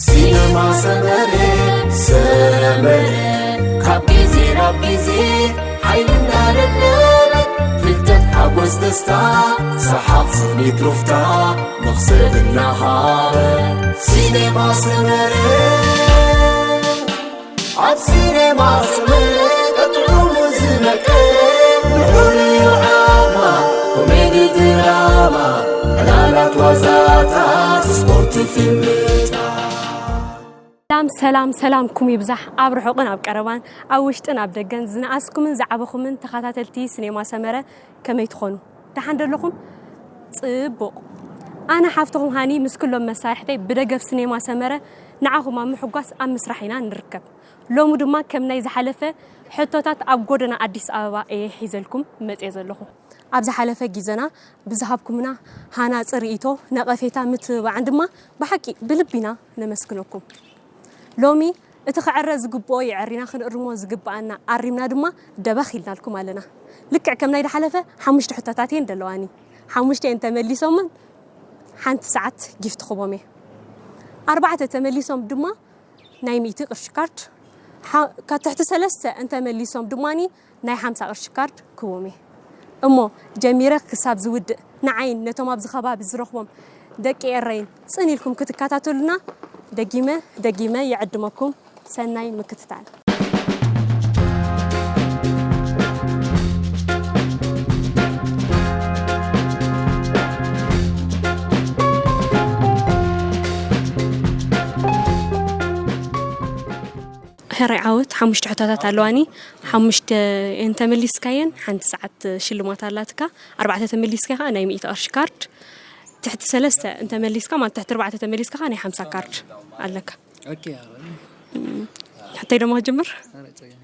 ሲነማ ሰመረ፣ ሰመረ፣ ካብ ግዜ ናብ ግዜ ሓይሊ እናደለበ፣ ፍልጠት፣ ሓጎስ፣ ደስታ፣ ሰሓቕ፣ ስኒት፣ ሩፍታ፣ መኽሰብ እናሃበ። ሲነማ ሰመረ፣ ኣብ ሲነማ ሰመረ፣ ጥዑሙ ዝመቀ፣ ንዑር እዩ ዓማ፣ ኮሜዲ፣ ድራማ፣ ዕላላት፣ ዋዛታት፣ ስፖርት፣ ፊልምታት። ሰላም፣ ሰላም፣ ሰላምኩም ይብዛሕ። ኣብ ርሑቕን ኣብ ቀረባን፣ ኣብ ውሽጥን ኣብ ደገን፣ ዝነኣስኩምን ዝዓበኹምን ተኸታተልቲ ሲኔማ ሰመረ፣ ከመይ ትኾኑ? ደሓን ዶ ኣለኹም? ጽቡቕ። ኣነ ሓፍትኹም ሃኒ ምስ ኩሎም መሳርሕተይ ብደገፍ ሲኔማ ሰመረ ንዓኹም ኣብ ምሕጓስ ኣብ ምስራሕ ኢና ንርከብ። ሎሚ ድማ ከም ናይ ዝሓለፈ ሕቶታት ኣብ ጎደና ኣዲስ ኣበባ እየ ሒዘልኩም መጽየ ዘለኹ። ኣብ ዝሓለፈ ግዜና ብዝሃብኩምና ሃናጺ ርእይቶ፣ ነቐፌታ፣ ምትብባዕን ድማ ብሓቂ ብልቢ ኢና ነመስግነኩም። ሎሚ እቲ ክዕረ ዝግብኦ የዐሪና፣ ክንእርሞ ዝግብኣና ኣሪምና ድማ ደበኽ ኢልናልኩም ኣለና። ልክዕ ከም ናይ ዝሓለፈ ሓሙሽተ ሕቶታት እየን ዘለዋኒ። ሓሙሽተ እየን ተመሊሶምን ሓንቲ ሰዓት ጊፍት ክቦም እየ። ኣርባዕተ ተመሊሶም ድማ ናይ ሚእቲ ቅርሺ ካርድ፣ ሓ-፣ ካብ ትሕቲ ሰለስተ እንተመሊሶም ድማኒ ናይ ሓምሳ ቅርሺ ካርድ ክቦም እየ። እሞ ጀሚረ ክሳብ ዝውድእ ንዓይን ነቶም ኣብዚ ከባቢ ዝረኽቦም ደቂ ኤረይን ጽን ኢልኩም ክትከታተሉና ደጊመ ደጊመ ይዕድመኩም። ሰናይ ምክትታል። ሕራይ ዓወት፣ ሓሙሽተ ሕቶታት ኣለዋኒ። ሓሙሽተ እንተመሊስካየን ሓንቲ ሰዓት ሽልማት ኣላትካ። ኣርባዕተ ተመሊስካ ከኣ ናይ ሚእቲ ቅርሺ ካርድ። ትሕቲ ሰለስተ እንተመሊስካ፣ ማለት ትሕቲ ኣርባዕተ ተመሊስካ ከኣ ናይ ሓምሳ ካርድ ኣለካ። ኦኬ፣ ኣረ። እም፣ ሕቶይ ደሞ ክጅምር? ኣረ፣ ጸገም የለን።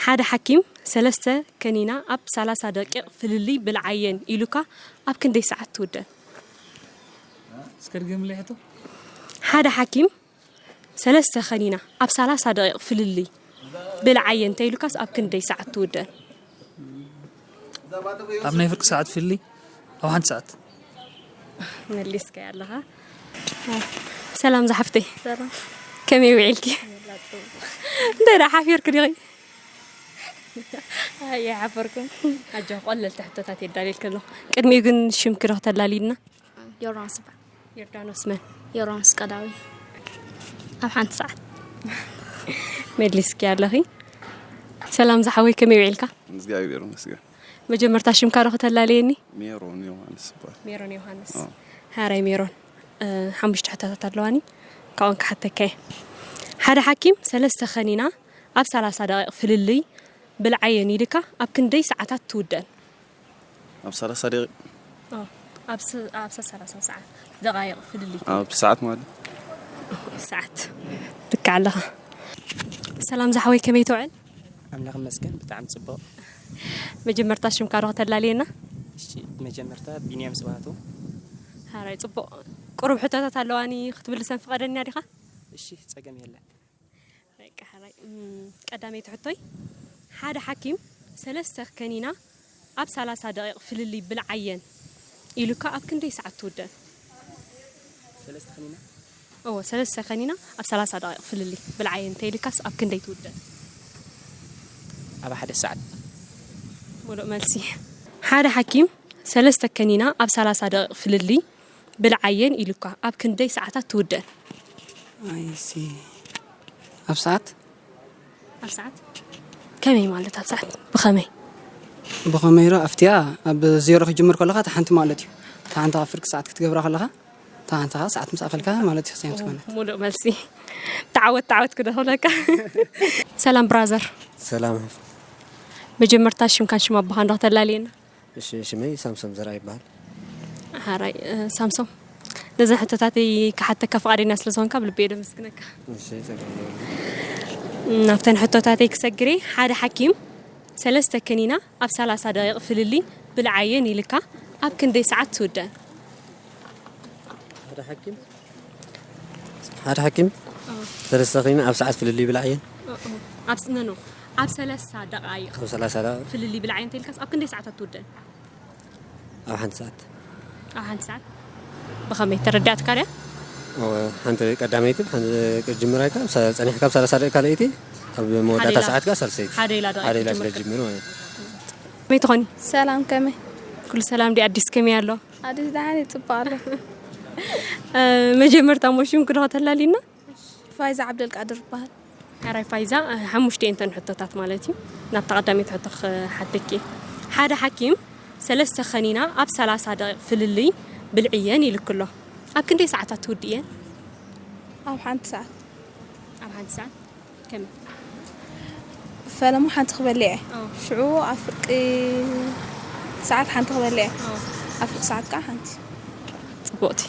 ሓደ ሓኪም ሰለስተ ከኒና ኣብ ሰላሳ ደቂቕ ፍልልይ ብልዓየን ኢሉካ ኣብ ክንደይ ሰዓት ትውደን? እስከ ድገምለይ ሕቶ። ሓደ ሓኪም ሰለስተ ከኒና ኣብ ሰላሳ ደቂቕ ፍልልይ ብልዓየን እንተኢሉካስ ኣብ ክንደይ ሰዓት ትውደን? ኣብ ናይ ፍርቂ ሰዓት ፍልልይ ኣብ ሓንቲ ሰዓት። መሊስካዮ ኣለኻ። ሰላም ዝሓፍተይ። ሰላም። ከመይ ውዒልኪ? ወላ ጽቡቕ። እንታይ ደኣ ሓፊርኪ ዲኺ? ኣይሓፈርኩን። ኣጆኺ፣ ቀለልቲ ሕቶታት የዳልየልኪ ኣለኹ። ቅድሚኡ ግን ሽምኪ ዶ ክተላልይልና? ዮርዳኖስ ይበሃል። ዮርዳኖስ መን? ዮርዳኖስ ቀዳዊ። ኣብ ሓንቲ ሰዓት። መሊስኪ ኣለኺ። ሰላም ዝሓወይ፣ ከመይ ውዒልካ? እግዚኣብሔር ይመስገን። መጀመርታ ሽምካ ዶ ከተላልየኒ? ሜሮን ዮሃንስ ይበሃል። ሜሮን ዮሃንስ። ኣዎ። ሃራይ ሜሮን፣ እ፣ ሓሙሽተ ሕቶታት ኣለዋኒ፣ ካብኣን ክሓተካ እየ። ሓደ ሓኪም ሰለስተ ከኒና ኣብ ሰላሳ ደቂቕ ፍልልይ ብልዓየን ኢልካ ኣብ ክንደይ ሰዓታት ትውደን? ኣብ ሰላሳ ደቂቕ። ኦ፣ ኣብ ስ-፣ ኣብ ሰላሳ ሰዓት ደቓይቕ ፍልልይ። ኣብ ሰዓት ማለት? ሰዓት። ልክዕ ኣለኻ። ሰላም ዝሓወይ፣ ከመይ ትውዕል? ኣምላኽ ይመስገን፣ ብጣዕሚ ጽቡቕ። መጀመርታ ሽምካ ዶ ከተላልየና? እሺ፣ መጀመርታ ቢንያም ስብሃቱ። ሃራይ ጽቡቕ። ቁሩብ ሕቶታት ኣለዋኒ፣ ክትምልሰን ፍቓደኛ ዲኻ? እሺ፣ ጸገም የለን። በቃ፣ ሕራይ። እም፣ ቀዳመይቲ ሕቶይ፣ ሓደ ሓኪም ሰለስተ ከኒና ኣብ ሰላሳ ደቂቕ ፍልልይ ብልዓየን ኢሉካ ኣብ ክንደይ ሰዓት ትውደን? ሰለስተ ከኒና? እወ፣ ሰለስተ ከኒና ኣብ ሰላሳ ደቂቕ ፍልልይ ብልዓየን እንተኢሉካስ ኣብ ክንደይ ትውደን? ኣብ ሓደ ሰዓት። ሙሉእ መልሲ። ሓደ ሓኪም ሰለስተ ከኒና ኣብ ሰላሳ ደቂቕ ፍልልይ ብልዓየን ኢሉካ ኣብ ክንደይ ሰዓታት ትውደን? ኣይሲ። ኣብ ሰዓት? ኣብ ሰዓት? ከመይ ማለት ኣብ ሰዓት? ብኸመይ? ብኸመይ ዶ? ኣብቲኣ ኣብ ዜሮ ክጅምር ከለኻ፣ እታ ሓንቲ ማለት እዩ። እታ ሓንቲ ኣብ ፍርቂ ሰዓት ክትገብራ ከለኻ፣ እታ ሓንቲ ከዓ ሰዓት ምስ ኣኸልካ ማለት እዩ፣ ክሳብ ትኾነ። ሙሉእ መልሲ። ተዓወት፣ ተዓወት ክደኽለካ። ሰላም ብራዘር። ሰላም። መጀመርታ ሽምካን ሽም ኣቦኻን ዶ ከተላልየና? እሺ፣ ሽመይ ሳምሶም ዘርኣይ ይበሃል። ሓራይ፣ እ፣ ሳምሶም፣ ነዘን ሕቶታተይ ክሓተካ ፍቓደኛ ስለ ዝኾንካ ብልቢ እየ ደመስግነካ። እሺ፣ ጸገም የብሉን። ናብተን ሕቶታተይ ክሰግር እየ። ሓደ ሓኪም ሰለስተ ከኒና ኣብ ሰላሳ ደቂቕ ፍልልይ ብልዓየን ኢልካ ኣብ ክንደይ ሰዓት ትውደን? ሓደ ሓኪም፣ ሓደ ሓኪም ኣዎ። ሰለስተ ከኒና ኣብ ሰዓት ፍልልይ ብልዓየን? ኣዎ። ኣብ ስ-፣ ኖ፣ ኖ። ኣብ ሰላሳ ደቓይቕ ኣብ ሰላሳ ደቓይቕ? ፍልልይ ብልዓየን እንተኢልካስ ኣብ ክንደይ ሰዓታት ትውደን? ኣብ ሓንቲ ሰዓት። ኣብ ሓንቲ ሰዓት? ብኸመይ ተረዳእትካ ድያ? ሓንቲ ቀዳመይቲ ሓንቲ ጅምራይ ካብ ጸኒሕካ ኣብ ሰላሳ ደቂቃ ካልኣይቲ ኣብ መወዳእታ ሰዓት ከኣ ሳልሰይቲ ሓደ ኢላ ደቂቃ ሓደ ኢላ ስለ ትጅምር። ጅምር ማለት እዩ። ከመይ ትኾኒ? ሰላም፣ ከመይ? ኩሉ ሰላም ድዩ? ኣዲስ ከመይ ኣሎ? ኣዲስ ደሓን እዩ፣ ጽቡቕ ኣሎ። እ፣ መጀመርታ እሞ ሽምኪ ዶ ከተላልይና? ፋይዛ ዓብደልቃድር ይበሃል። ሕራይ ፋይዛ፣ እ፣ ሓሙሽተ እየን እተን ሕቶታት ማለት እዩ። ናብታ ቀዳመይቲ ሕቶ ክሓተኪ። ሓደ ሓኪም ሰለስተ ከኒና ኣብ ሰላሳ ደቂቕ ፍልልይ ብልዕየን ኢልክሎ። ኣብ ክንደይ ሰዓታት ትውድእየን? ኣብ ሓንቲ ሰዓት። ኣብ ሓንቲ ሰዓት? ከመይ? ፈለማ ሓንቲ ክበልዕ እየ። ኣዎ። ሽዑ ኣብ ፍርቂ ሰዓት ሓንቲ ክበልዕ እየ። ኣዎ። ኣብ ፍርቂ ሰዓት ከዓ ሓንቲ። ጽቡቕቲ።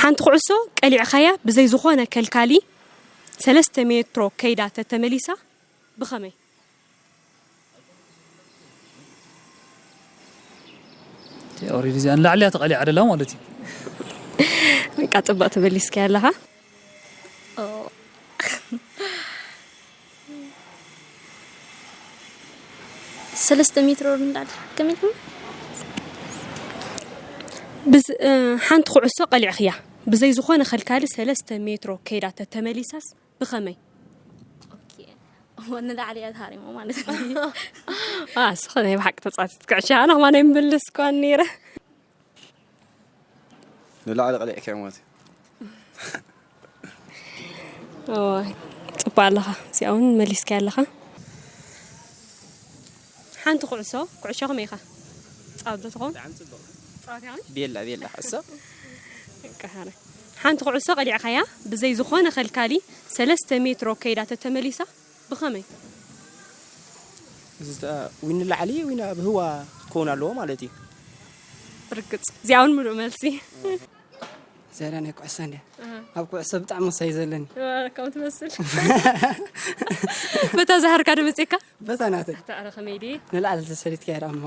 ሓንቲ ኩዕሶ ቀሊዕኻያ ብዘይ ዝኾነ ከልካሊ ሰለስተ ሜትሮ ከይዳ ተተመሊሳ ብኸመይ? ኦሬዲ እዚኣ ንላዕሊ እያ ተቐሊዓ ደላ ማለት እዩ። በቃ ጽቡቕ ተመሊስካ ኣለኻ። ሰለስተ ሜትሮ ንላዕሊ ከመይ ኢልኩም? ብዝ- እ፣ ሓንቲ ኩዕሶ ቀሊዕኽያ ብዘይ ዝኾነ ከልካሊ ሰለስተ ሜትሮ ከይዳ ተተመሊሳስ ብኸመይ? ንላዕሊ እያ ተሃሪሞ ማለት እዩ። ዋ እስኸ ናይ ብሓቂ ተፃወቲት ኩዕሻ ኣነ ከማን ኣይምልስኳን ነይረ። ንላዕሊ ቀሊዕካዮ ማለት እዩ። እዋይ፣ ፅቡቅ ኣለኻ። እዚኣ እውን መሊስካያ ኣለኻ። ሓንቲ ኩዕሶ ኩዕሾ ከመይ ኢኻ? ፃወት ዶ ትኸውን? ፃወት ኢኻ? ቤላ ቤላ ሕሶ ይቀሃረ። ሓንቲ ኩዕሶ ቀሊዕካያ ብዘይ ዝኾነ ከልካሊ ሰለስተ ሜትሮ ከይዳ ተተመሊሳ ብኸመይ? እዚ ተ- ወይ ንላዕሊ ወይ ናብ ህዋ ክኸውን ኣለዎ ማለት እዩ። ርግፅ እዚኣ እውን ምሉእ መልሲ። ዝያዳ ናይ ኩዕሶ እንድያ ኣብ ኩዕሶ ብጣዕሚ ወሳይ ዘለኒ ከም ትመስል በታ ዝሃርካ ዶ መፅካ በታ ናተይ ተኣረ ከመይ ድየ ንላዕሊ ተሰሊትካ እያ እሞ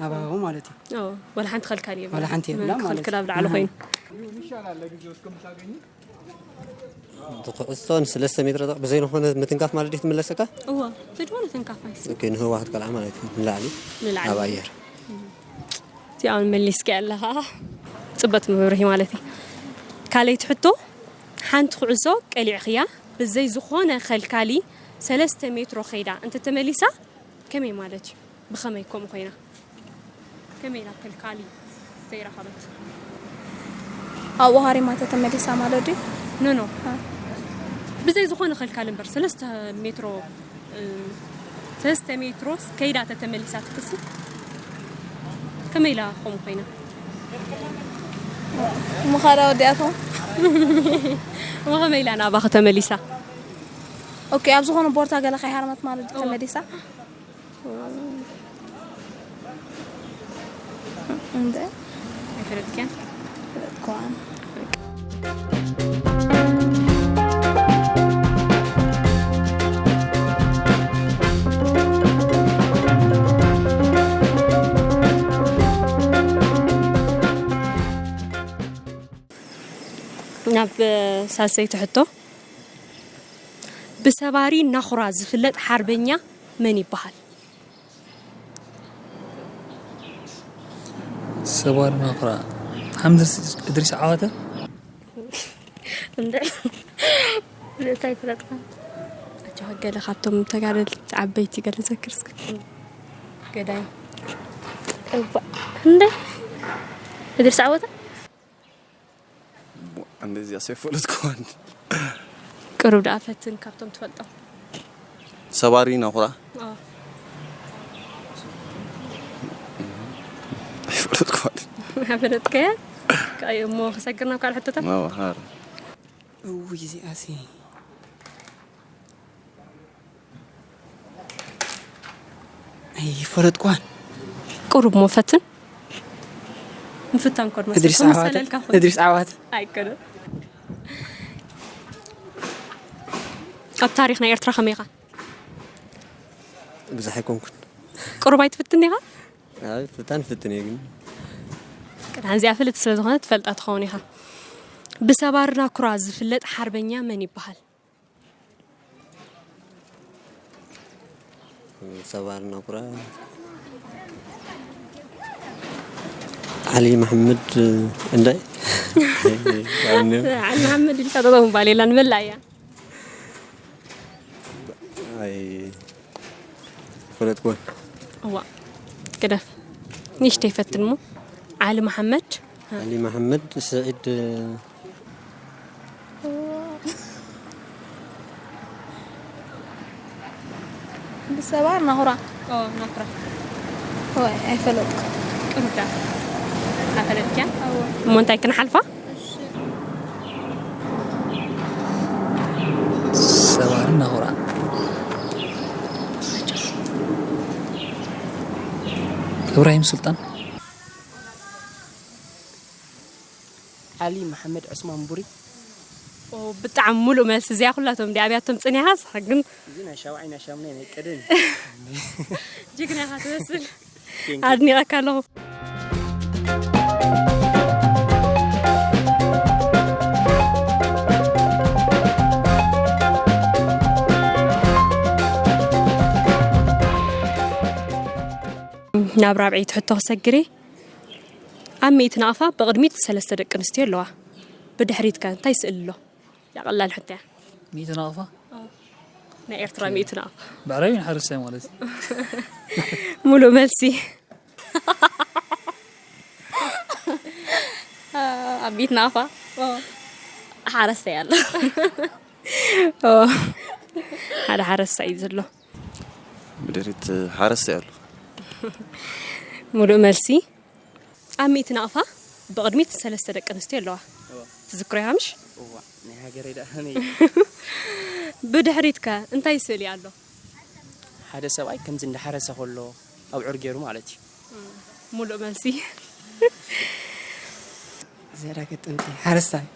ኣባባው ማለት እዩ ወላ ሓንቲ ከልካል እየ ወላ ሓንቲ የብላ ማለት ክልክል ኣብ ላዕሊ ኮይኑ እቲ ኩዕሶ ንሰለስተ ሜትሮ ብዘይንኾነ ምትንካፍ ማለት ድዩ ትምለሰካ? እወ ብዝኾነ ትንካፍ ኣይስ ኦኬ ንህዋ ክትቀልዓ ማለት እዩ ንላዕሊ ንላዕሊ ኣብ ኣየር እዚኣውን መሊስኪ ኣለኻ ፅበት መብርሂ ማለት እዩ ካልኣይቲ ሕቶ ሓንቲ ኩዕሶ ቀሊዕኽያ ብዘይ ዝኾነ ከልካሊ ሰለስተ ሜትሮ ከይዳ እንተተመሊሳ ከመይ ማለት እዩ ብኸመይ ከምኡ ኮይና ከመይ ኢላ ከልካሊ ዘይረኸበት ኣብኡ ሃሪማ ተተመሊሳ ማለት ድዩ ኖ ኖ ብዘይ ዝኾነ ከልካሊ እምበር ሰለስተ ሜትሮ ሰለስተ ሜትሮስ ከይዳ ተተመሊሳ ትክሲ ከመይ ኢላ ከምኡ ኮይና ምኻዳ ወዲኣቶም እሞ ከመይ ኢላ ናባኸ ተመሊሳ ኦኬ ኣብ ዝኾነ ቦርታ ገለ ከይሃርመት ማለት ድዩ ተመሊሳ እንደ ኣይፈለጥክያን ኮን ናብ ሳልሰይቲ ሕቶ ብሰባሪ ናኹራ ዝፍለጥ ሓርበኛ መን ይበሃል? ሰባሪ ናኹራ ሓምድ እድሪስ ዓዋተ እንደ እንታይ ፍለጥካ ኣጆኻ ገለ ካብቶም ተጋደልቲ ዓበይቲ ገለ ዘክር እስኪ ገዳይ እንደ እድሪስ ዓወተ እንደዚያ ሰይፈለጥኩዋን ቅሩብ ደኣ ፈትን ካብቶም ትፈልጦም ሰባሪ ናኹራ ኣዎ። ኣይፈለጥኩዋን ኣፈለጥከያ እሞ ክሰግር ናብ ካልእ ሕቶታት ማዋሃር እውይ እዚኣሲ ኣይፈለጥኳን ቁሩብ ሞ ፈትን ምፍታን ኮድ እድሪስ ዓዋተ እድሪስ ዓዋተ ኣይኮነ ኣብ ታሪኽ ናይ ኤርትራ ከመይ ኢኻ ብዙሕ ኣይኮንኩን። ቁሩብ ኣይትፍትን ኢኻ? ኣብ ፍታን ፍትን እየ ግን ቅድሓን እዚኣ ፍልጥ ስለ ዝኾነ ትፈልጣ ትኸውን ኢኻ። ብሰባሪ ናኩራ ዝፍለጥ ሓርበኛ መን ይበሃል? ሰባሪ ናኩራ ዓሊ መሓመድ እንታይ ዓሊ መሓመድ ኢልካ ጠጠው ምባል የላን መላእ እያ። ኣይ ፈለጥኩወን እዋ ግደፍ ንሽተይ ፈትን ሞ ዓሊ መሓመድ ዓሊ መሓመድ ስዒድ ብሰባ ናኹራ ናኩራ ወይ ኣይፈለጥኩ ቅሩዳ ኣፈለጥኪያ እሞ እንታይ ክንሓልፋ ሰባሪ ናኹራ እብራሂም ሱልጣን ዓሊ መሓመድ ዑስማን ቡሪ ብጣዕሚ ሙሉእ መልሲ እዚኣ ኩላቶም ዲ ኣብያቶም ፅኒሓ ግን እዚ ናይ ሻውዓይ ናይ ሻሙናይ ናይ ቀደም ጅግና ኢኻ ትመስል ኣድኒቐካ ኣለኹ ናብ ራብዐይቲ ሕቶ ክሰግር እየ ኣብ ሚእቲ ናቕፋ ብቕድሚት ሰለስተ ደቂ ኣንስትዮ ኣለዋ ብድሕሪት ከ እንታይ ስእሊ ኣሎ ያቐላል ሕቶ እያ ሚእቲ ናቕፋ ናይ ኤርትራ ሚእቲ ናቕፋ ብዕራይ ሓረስታይ ማለት እዩ ሙሉእ መልሲ ኣብ ቤት ናፋ ሓረስታይ ኣሎ ሓደ ሓረስታይ እዩ ዘሎ ብድሕሪት ሓረስታይ ኣሎ ሙሉእ መልሲ ኣብ ሚእቲ ናቕፋ ብቕድሚት ሰለስተ ደቂ ኣንስትዮ ኣለዋ ትዝክሮ ኢኻ ምሽ እዋ ናይ ሃገረይ ደኣ ከመይ ብድሕሪትከ እንታይ ስእሊ ኣሎ ሓደ ሰብኣይ ከምዚ እንዳሓረሰ ከሎ ኣብዑር ገይሩ ማለት እዩ ሙሉእ መልሲ ዝያዳ ገጠምቲ ሓረስታይ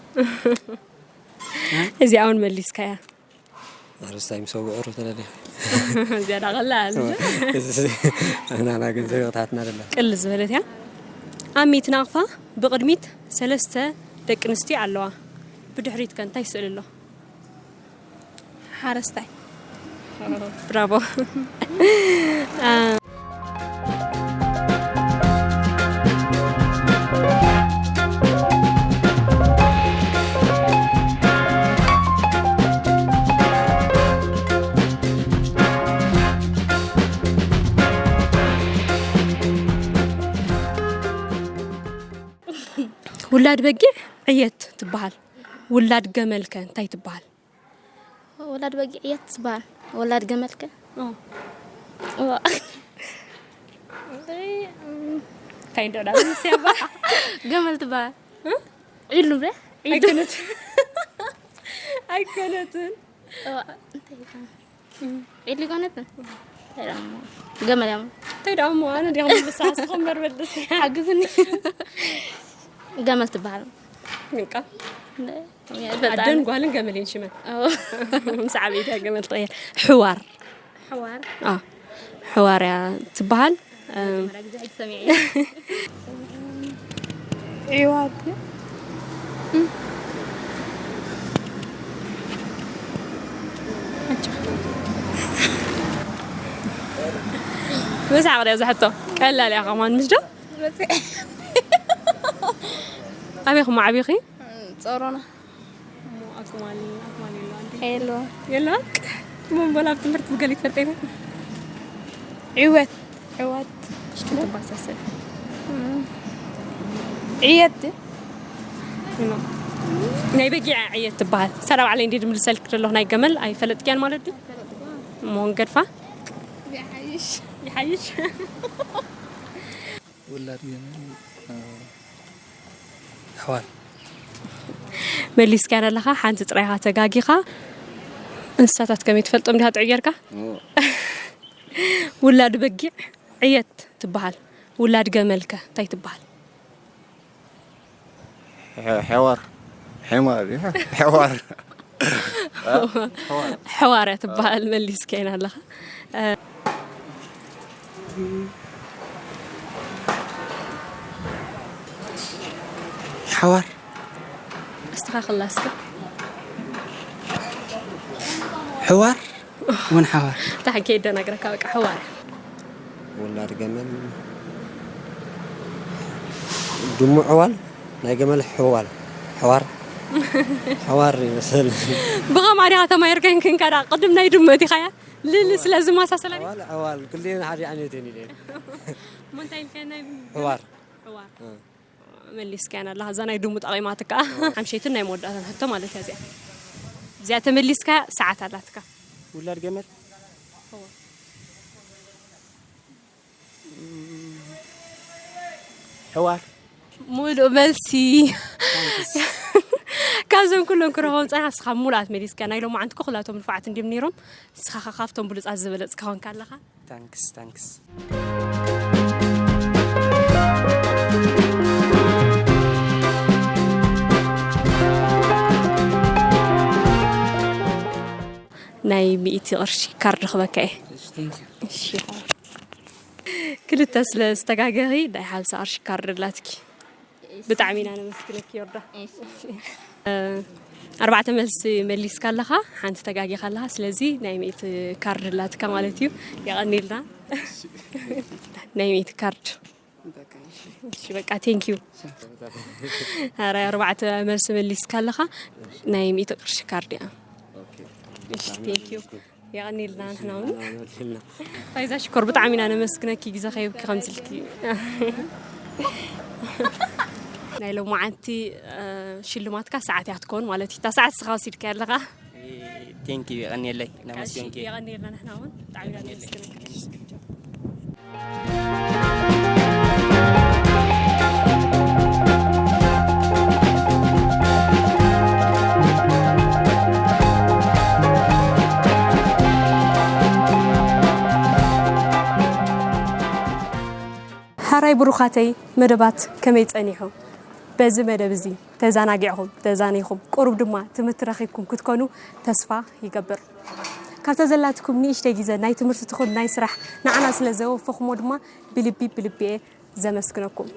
እዚኣ እውን መሊስካያ ሓረስታይ ምስ ኣብዑሩ ተለለ ዝያዳ ቀላል ናና ግን ዘበቕታትና ደላ ቅል ዝበለት እያ ኣብ ሚእቲ ናቕፋ ብቕድሚት ሰለስተ ደቂ ኣንስትዮ ኣለዋ ብድሕሪት ከ እንታይ ስእሊ ኣሎ ሓረስታይ ብራቮ ውላድ በጊዕ ዕየት ትበሃል። ውላድ ገመልከ እንታይ ትበሃል? ወላድ በጊዕ ዕየት ትበሃል። ወላድ ገመልከ እንታይ እንደሆነ ምስያባ ገመል ትበሃል። ዒሉ ብለ ኣይኮነትን ኣይኮነትን ዒሉ ይኮነትን ገመል ያሙ እንታይ ደሞ ኣነ ዲኹም ልሳ ስኹም በርበልስ ሓግዝኒ ገመል ትበሃል ምንቃ ኣደን ጓልን ገመል እየን ሽመን ምስ ዓበይታ ገመል ትቕየር ሕዋር ሕዋር ሕዋር እያ ትበሃል ዒዋት መሳዕቕ ድያ ዝሕቶ ቀላል እያ ከማን ምስ ዶ ኣበይኹም ዓብይኺ ጸሮና ሄሎ የለዋን መንበላ ኣብ ትምህርቲ ብገሊ ትፈልጠ ይበል ዕወት ዕወት ሽትባሳሰል ዕየት ናይ በጊዕ ዕየት ትበሃል ሰላም ዓለይ እንዲ ድምልሰልክ ዘለኹ ናይ ገመል ኣይፈለጥክያን ማለት ድዩ እሞ ንገድፋ ይሓይሽ ይሓይሽ ውላድ ገመል ኣሕዋል መሊስካያ ኣለኻ ሓንቲ ጥራይኻ ተጋጊኻ እንስሳታት ከመይ ትፈልጦም ዲኻ ጥዑይ ጌርካ ውላድ በጊዕ ዕየት ትበሃል ውላድ ገመልከ እንታይ ትበሃል ሕዋር ሕማር ሕዋር ሕዋር እያ ትበሃል መሊስካይና ኣለኻ ሓዋር ኣስተኻኽላ እስከ። ሕዋር እውን ሓዋር ታሕኪ የደናግረካ በቃ ሕዋር። ውላድ ገመል ድሙ ዕዋል ናይ ገመል ሕዋል ሕዋር ሕዋር ይመስል። ብኸምኣ ዲኻ ተማሂርካን ክንከዳ ቅድም ናይ ድሙ እቲኻያ ልል ስለ ዝመሳሰላ ድዩ? ዕዋል ዕዋል ክልቲኤን ሓደ ዓይነት እየን ኢለን። እሞ እንታይ ኢልካ ናይ ሕዋር ሕዋር መሊስካያን ኣለኻ። እዛ ናይ ድሙ ጠቒማትካ ሓምሸይትን ናይ መወዳእታን ሕቶ ማለት እያ እዚኣ። እዚኣ ተመሊስካ ሰዓት ኣላትካ። ውላድ ገመል ሕዋር ሙሉእ መልሲ ካብዞም ኩሎም ክረኸቦም ፀኒኻ ንስኻ ሙሉኣት መሊስካ። ናይ ሎማዓንቲ እኮ ኩላቶም ንፉዓት እንዲም ነይሮም። ንስኻ ኸ ካብቶም ብሉፃት ዝበለፅካ ኾንካ ኣለኻ። ታንክስ ታንክስ። ናይ ሚእቲ ቅርሺ ካርድ ክበካ እየ። እሺ። ክልተ ስለ ዝተጋገኺ ናይ ሓምሳ ቅርሺ ካርድ ኣላትኪ። ብጣዕሚ ኢና ነመስግነኪ ዮርዳ። ኣርባዕተ መልሲ መሊስካ ኣለኻ፣ ሓንቲ ተጋጊኻ ኣለኻ። ስለዚ ናይ ሚእቲ ካርድ ኣላትካ ማለት እዩ። የቐኒልና። ናይ ሚእቲ ካርድ። እሺ በቃ ቴንክ ዩ። ኣራይ ኣርባዕተ መልሲ መሊስካ ኣለኻ፣ ናይ ሚእቲ ቅርሺ ካርድ እያ። እሺ ቴንክ ዩ። የቐኒልና ንሕና እውን። ፋይዛ ሽኮር ብጣዕሚ ኢና ነመስግነኪ ግዜ ከይብኪ ከምዝልኪ። ናይ ሎማዓንቲ ሽልማትካ ሰዓት እያ ትከውን ማለት እዩ። እታ ሰዓት ንስኻ ወሲድካያ ኣለኻ። ቴንክ ዩ የቐኒየለይ። የቐኒልና ንሕና እውን ብጣዕሚ ኢና ነመስግነኪ። ሓራይ ብሩኻተይ መደባት ከመይ ጸኒሑ? በዚ መደብ እዚ ተዘናጊዕኹም ተዛኒኹም ቁሩብ ድማ ትምህርቲ ረኺብኩም ክትኮኑ ተስፋ ይገብር። ካብታ ዘላትኩም ንእሽተይ ግዜ ናይ ትምህርቲ ትኹን ናይ ስራሕ ንዓና ስለ ዘወፈኹሞ ድማ ብልቢ ብልቢ እየ ዘመስግነኩም።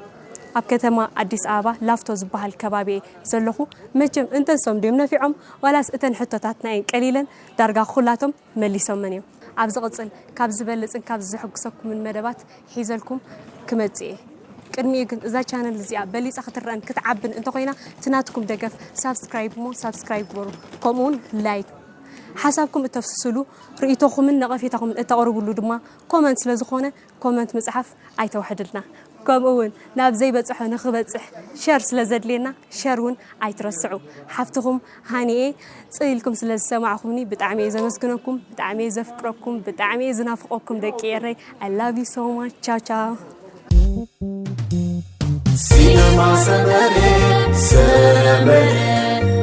ኣብ ከተማ ኣዲስ ኣበባ ላፍቶ ዝበሃል ከባቢ እየ ዘለኹ። መቸም እንተሶም ድዮም ነፊዖም ዋላስ እተን ሕቶታትና እየን ቀሊለን ዳርጋ ኩላቶም መሊሶመን እዮም። ኣብ ዝቕጽል ካብ ዝበልጽን ካብ ዘሐጉሰኩምን መደባት ሒዘልኩም ክመጽእ እየ። ቅድሚኡ ግን እዛ ቻነል እዚኣ በሊጻ ክትረአን ክትዓብን እንተኾይና እቲ ናትኩም ደገፍ ሳብስክራይብ እሞ ሳብስክራይብ ግበሩ። ከምኡ እውን ላይክ ሓሳብኩም እተፍስስሉ ርእይቶኹምን ነቐፌታኹምን እተቕርብሉ ድማ ኮመንት ስለ ዝኾነ ኮመንት ምጽሓፍ ኣይተውሕድልና። ከምኡ እውን ናብ ዘይበጽሖ ንኽበጽሕ ሸር ስለ ዘድልየና ሸር እውን ኣይትረስዑ። ሓፍትኹም ሃኒኤ ጽእ ኢልኩም ስለ ዝሰማዕኹምኒ ብጣዕሚ እየ ዘመስግነኩም፣ ብጣዕሚ እየ ዘፍቅረኩም፣ ብጣዕሚ እየ ዝናፍቐኩም ደቂ ኤረይ። I love you so much. ቻው ቻው። ሲነማ ሰመረ ሰመረ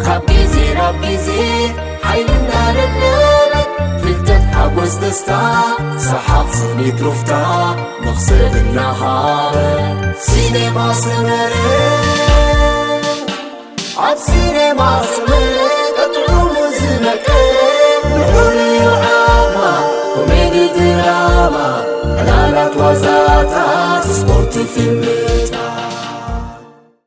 ካብ ግዜ ናብ ግዜ ሓይልና ለብለበ ፍልጠት ሓጎስ ደስታ ሰሓቕ ስኒት ሩፍታ መኽሰብ እናሃበ ሲኔማ ሰመረ ኣብ ሲኔማ ሰመረ ቀጥዑሙ ዝመቀረ ንዑር እዩ ዓማ ኮሜዲ ድራማ ዕላላት ዋዛታት ስፖርት ፊልም